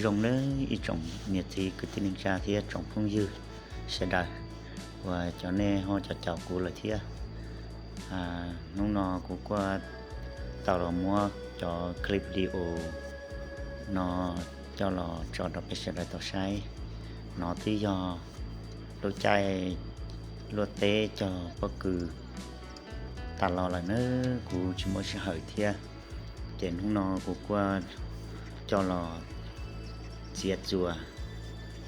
Zoo nawb ib tsoom niam txiv kwv tij neej tsa thiab tsoom phooj ywg sawv daws uas cov nej ho caum caum kuv lawm thiab. Hnub no kuv kuj tau los muab cov clip video no coj los tso rau peb sawv daws tau saib. No twb yog lub caij luaj teb cog pob kws tas los lawm nawb, kuv tsis muaj sij hawm thiab. Ces hnub no kuv kuj coj los txiav txuas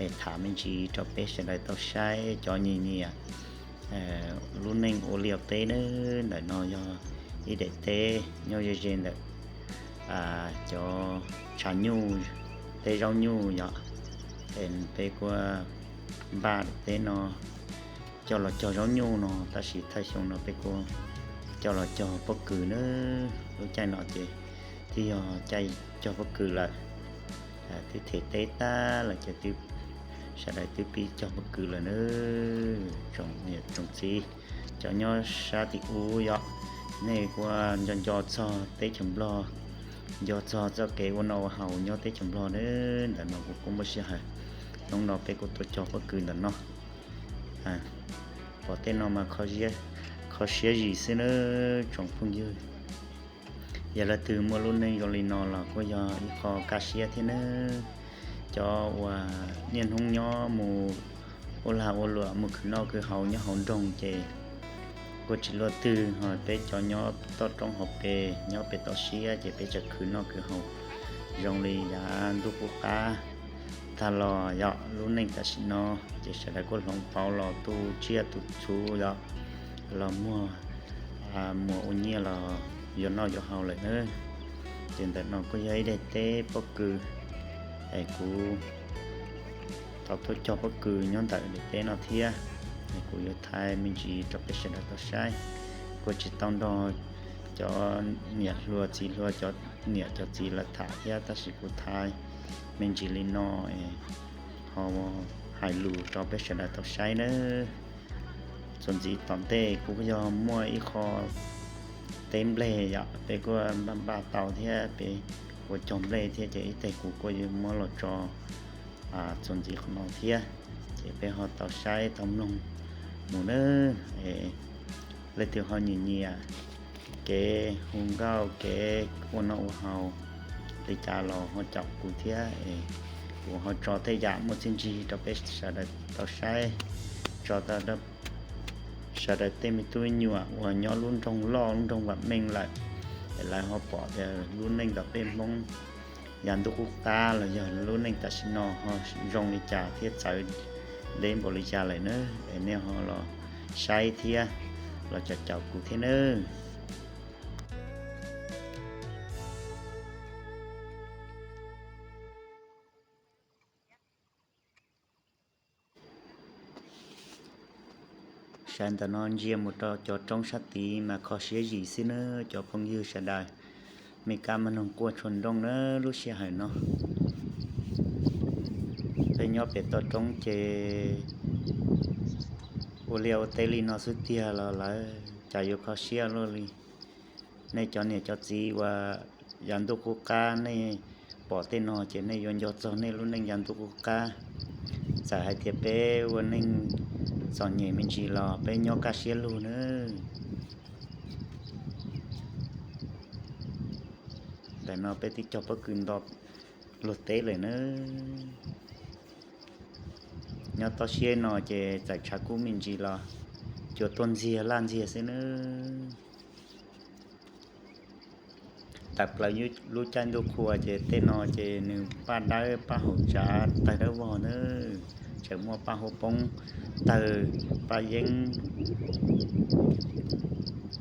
es tham me ntsis rau peb sawv daws tau saib cov nyiam nyiam lub neej ua liaj ua teb nawb. Ntawm no yog ib daim teb nyob ze ze ntawm cov tshav nyuj, teb zaub nyuj yom. Es peb kuj npaj daim teb no coj los cog zaub nyuj no, tab sis thawj xyoo no peb kuj coj los cog pob kws nawb. Lub caij no ces twb yog caij cog pob kws lawm, twb them teb tag lawm ces sawv daws twb pib cog pob kws lawm nawb. Tsoom niam tsoom txiv, cov nyob sab tim ub yom, nej kuj nco nco txog teb chaws Nplog, nco txog txoj kev ua noj ua haus nyob teb chaws Nplog nawb. Ntawm no kuv kuj muaj sij hawm, hnub no peb kuj tuaj cog pob kws ntawm no. Pom tej no mas kho siab zim xwb nawb tsoom phooj ywg. Yog leej twg muaj lub neej zoo li no los kuj yog ib qho kaj siab thiab nawb. Cov uas niaj hnub nyob mus ua lag ua luam mus khwv noj khwv haus nyob hauv nroog ces kuj tsis luaj twg, ho peb cov nyob toj roob hauv pes nyob pem toj siab ces peb tseem khwv noj khwv haus zoo li yav ntuj qub qab tag los yom. Lub neej tam sim no ces sawv daws kuj hloov pauv los tu tsiaj tu txhu yom, los muag muas ua nyiaj los yuav noj yuav haus lawm nawb. Ces ntawm no kuj yog ib daim teb pob kws es kuv tau tuaj cog pob kws nyob ntawm daim teb no thiab. Es kuv yuav thaij me ntsis rau peb sawv daws tau saib. Kuj tsis tau nrog cov niam hluas txiv hluas, cov niam cov txiv lawv tham thiab, tab sis kuv thaij me ntsis li no es ho hais lus rau peb sawv daws tau saib nawb. Txuas ntxiv tom ntej kuv kuj yog muaj ib qho teb nplej yom, peb kuj npaj npaj tau thiab, peb ua cog nplej thiab ces ib teg kuv kuj yuav muab los tso txuas ntxiv qhov no thiab. Ces peb ho tau saib tau mloog mus nawb. Leej twg ho nyiam nyiam kev hu nkauj kev ua noj ua haus li cas los ho caum kuv thiab es kuv ho tso tej yam muaj txiaj ntsig rau peb sawv daws tau saib, tso sawv daws tej me tub me nyuam uas nyob lub nroog loj lub nroog vam meej lawm es lawv ho pom tias lub neej ntawm peb Hmoob yav ntuj qub qab los yog lub neej tam sim no ho zoo li cas thiab txawv deb npaum li cas lawm nawb. Es nej ho los saib thiab los caum caum kuv thiab nawb. Sawv ntawm no ntsia mus rau cov roob sab tid mas kho siab zim xwb nawb cov phooj ywg sawv daws. Me kab maj noog quaj tshua nrooj nawb lub sij hawm no. Peb nyob pem toj roob ces ua liaj ua teb li no xwb tiag los lawv cas yuav kho siab luaj li. Nej cov niam cov txiv uas yav ntuj qub qab nej pom tej no ces nej yuav nco txog nej lub neej yav ntuj qub qab. Txawm hais tias peb ua neej txom nyem me ntsis los peb nyob kaj siab lug nawb. Ntawm no peb twb cog pob kws nto luag teb lawm nawb. Nyob toj siab no ces txawm tshav kub me ntsis los cua tuaj ntxiag laj ntxiag xwb nawb. Tawm plaws lub caij ntuj qhua ces tej no ces nws paj dawb paj haum tsav tawg dawb vog nawb. Tseem muaj paj huab poob tawg paj yeeb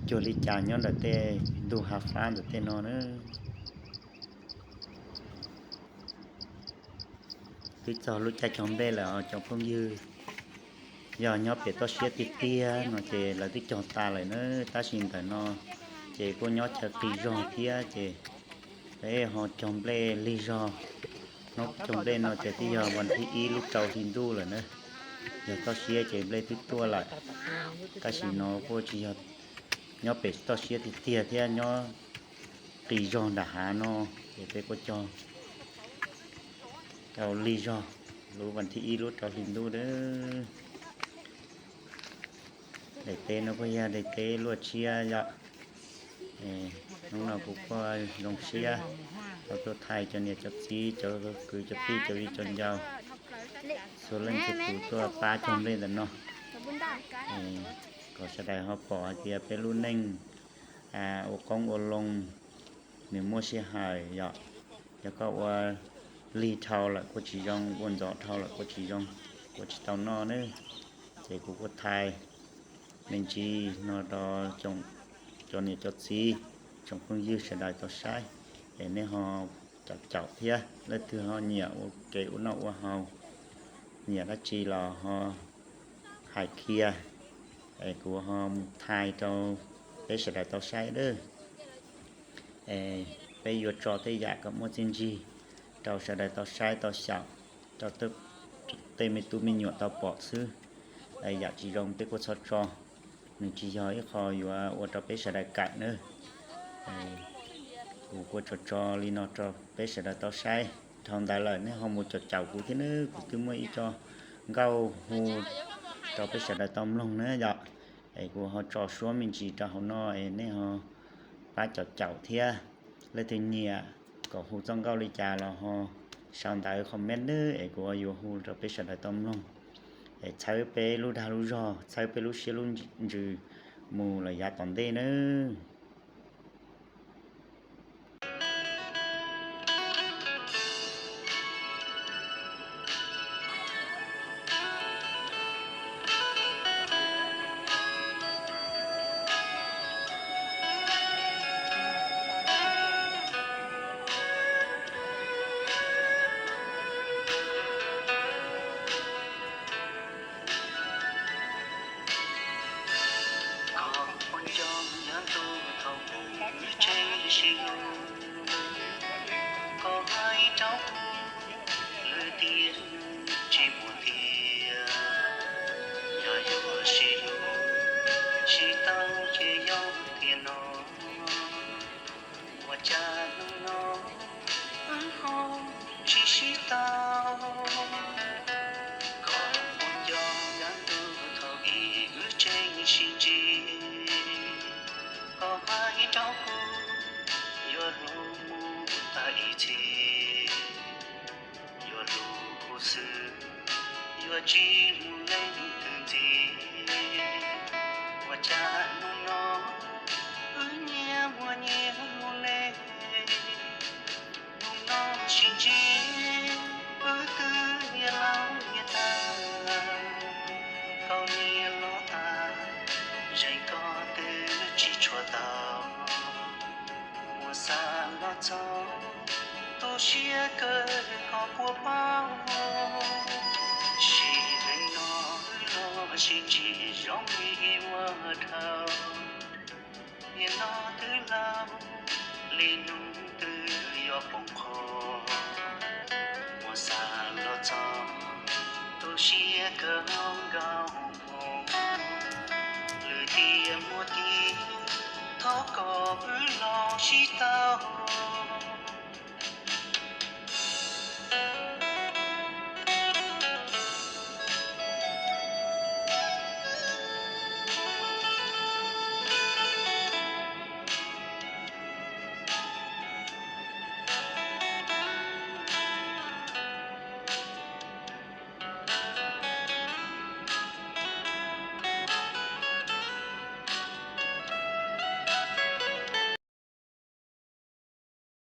cuag li cas nyob ntawm tej ntug hav fab ntawm tej no nawb. Twb txog lub caij cog nplej lawm os cov phooj ywg. Yog nyob pem toj siab tiag tiag no ces lawv twb cog tas lawm nawb, tab sis ntawm no ces kuj nyob chaw qis zog thiab ces peb ho cog nplej lig zog. Hnub cog nplej no ces twb yog vas thib ib lub rau hli ntuj lawm na. Yog toj siab ces nplej twb tuaj lawm, tab sis no kuj tsis yog nyob pem toj siab tiag tiag thiab nyob qis zog nram hav no ces peb kuj cog Rau lig zog, lub vas thib ib lub rau hli ntuj nawb. Daim teb no kuj yog daim teb luaj tshiab yom. Hnub no kuv kuj zoo siab tau tuaj thaij cov niam cov txiv, cov kwv cov tij, cov viv cov ncaus, txhua leej txhua tus tuaj pab cog nplej ntawm no. Kom sawv daws ho pom hais tias peb lub neej ua qoob ua loo nws muaj sij hawm yom. Yog koj ua lig dhau lawm kuj tsis zoo, ua ntxov dhau lawm kuj tsis zoo, kuj tsis tau noj nawb. Ces kuv kuj thaij me ntsis no rau cov niam cov txiv, tsoom phooj ywg sawv daws tau saib, es nej ho caum caum thiab, leej twg ho nyiam ua kev ua noj ua haus, nyiam dab tsi los ho hais qhia, es kuv ho thaij rau peb sawv daws tau saib nawb. Es peb yuav tso tej yam kom muaj txiaj ntsig rau sawv daws tau saib tau xyaum, rau tej me tub me nyuam tau pom xwb. Yam tsis zoo peb kuj txhob tso, nws tsis yog ib qho yuav ua rau peb sawv daws kawm nawb. Kuv kuj tso tso li no rau peb sawv daws tau saib. Dhau ntawd lawm nej ho mus caum caum kuv thiab nawb, kuv twb muaj ib co nkauj hu rau peb sawv daws tau mloog na yom. Es kuv ho tso suab me ntsis rau hauv no es nej ho pab caum caum thiab. Leej twg nyiam kom hu txoj nkauj li cas los ho sau ntawv comment nawb, es kuv yuav hu rau peb sawv daws tau mloog, es txhawb peb lub dag lub zog, txhawb peb lub siab lub ntsws mus lawm yav tom ntej nawb. Koj puas nco yav ntuj thaum ub wb tseem sib hlub, koj hais rau kuv lwm tiam tsis muaj tiag. Yog yuav sib hlub sib tau ces yog tiam no, ua cas hnub no wb ho tsis sib tau. Koj puas nco yav ntuj thaum ub wb tseem sib ntsib, koj hais rau kuv yuav hlub mus tag ib txhis, yuav hlub kuv xwb, yuav tsis hlub leej twg ntxiv. Ua cas hnub no wb nyias muaj nyias lub neej, hnub no sib ntsib wb twb niaj laus niaj tag, koj niaj los tag, zeem koj twb tsis tshua tau. Muab xav los txog tu siab kawg koj puas paub, sim neej no wb los sib ntsib zoo li ua dhau. Niaj no twb laus li hnub twg yuav poob qho, muab xav los txog tu siab kawg hauv nkaus hmoo. Lwm tiam muaj tiag thov kom wb los sib tau,